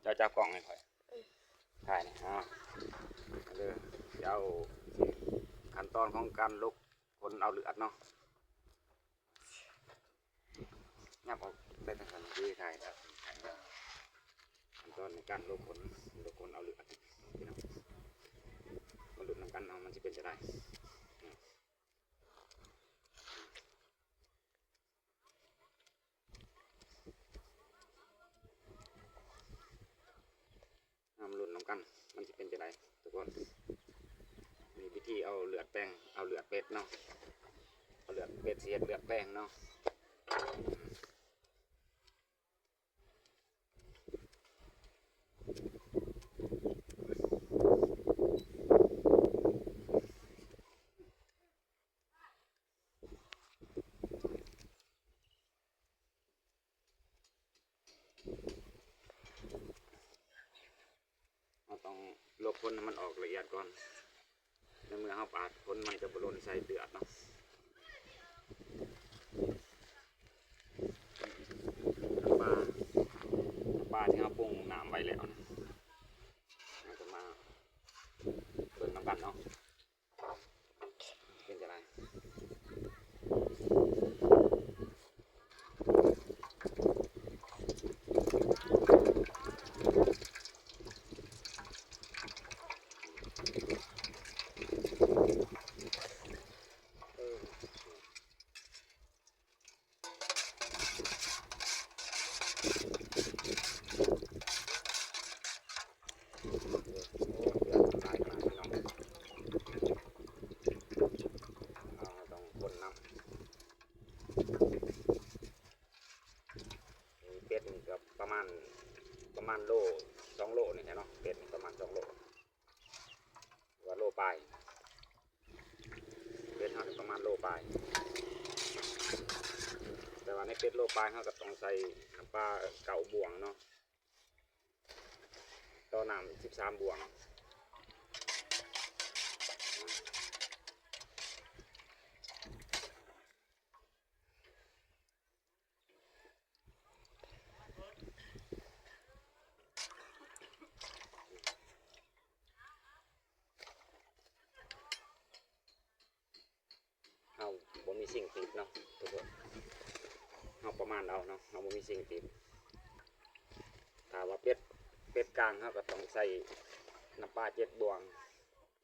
ເຈົ້າຈັບກ້ອງໃຫ້ຂ້ອຍ ຖ່າຍນີ້ ອ້າວ ເດີ ເຈົ້າ ຂັ້ນຕອນຂອງການລົກຂົນເອົາເລືອດເນາະ ຫຍັບອອກໄປທາງນັ້ນ ດີ ຖ່າຍແລ້ວ ຂັ້ນຕອນໃນການລົກຂົນ ລົກຂົນເອົາເລືອດ ພີ່ນ້ອງ ມາລຸ້ນນຳກັນເນາະ ມັນຊິເປັນຈັ່ງໃດ. ເຮົາມາລຸ້ນນຳກັນ ມັນຊິເປັນຈັ່ງໃດທຸກຄົນ. ມີວິທີເອົາເລືອດແປງ ເອົາເລືອດເປັດເນາະ ເອົາເລືອດເປັດຊິເຮັດເລືອດແປງເນາະ. ເຮົາຕ້ອງລົກຂົນໃຫ້ມັນອອກລະອຽດກ່ອນ ໃນເມື່ອເຮົາປາດຂົນມັນຈະບໍ່ຫຼົ່ນໃສ່ເລືອດເນາະ. ປາ ປາທີ່ເຮົາປຸງນ້ຳໄວ້ແລ້ວນະ ເຮົາຈະມາເບິ່ງນຳກັນເນາະ. ເປັນຈັ່ງໃດ? ເອີ ໂອ້ ເລືອດຫຼາຍຂະໜາດນີ້ເນາະ ເຮົາຕ້ອງຄົນນຳ. ເປັດນີ້ກໍປະມານ ປະມານໂລ ສອງໂລນີ້ແຫຼະເນາະ ເປັດນີ້ປະມານສອງໂລ ວ່າໂລປາຍ ເປັດເຮົານີ້ປະມານໂລປາຍ. ແຕ່ວ່າໃນເປັດໂລປາຍ ເຮົາກໍຕ້ອງໃສ່ນ້ຳປາເກົ້າບ່ວງເນາະ ຕໍ່ນ້ຳສິບສາມບ່ວງ. ເຮົາບໍ່ມີສິ່งติดเนาะทุกคน เฮาประมาณเอาเนาะ เฮาบ่มีสิ่งติด. ถ้าว่าเป็ด เป็ดกลางเฮาก็ต้องใส่น้ำปลาเจ็ดบ่วง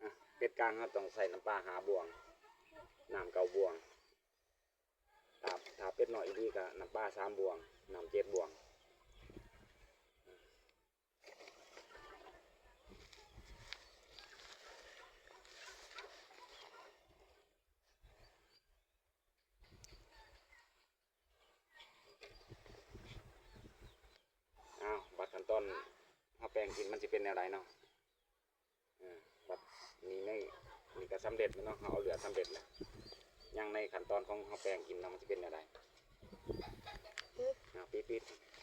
อ่ะ เป็ดกลางเฮาต้องใส่น้ำปลาห้าบ่วง น้ำเก้าบ่วง. ຖ້າ ຖ້າເປັດນ້ອຍອີ່ຫຼີກະນ້ຳປາສາມບ່ວງ ນ້ຳເຈັດບ່ວງ. ອ້າວ ບັດຂັ້ນຕອນເຮົາແປງກິນມັນຊິເປັນແນວໃດເນາະ? ເອີ ບັດນີ້ ນີ້ກໍສຳເລັດແລ້ວເນາະ ເຮົາເອົາເລືອດສຳເລັດແລ້ວ ຍັງໃນຂັ້ນຕອນຂອງເຮົາແປງກິນເນາະ ມັນຊິເປັນແນວໃດ? ອືມ ອ່າ ປິດໆ.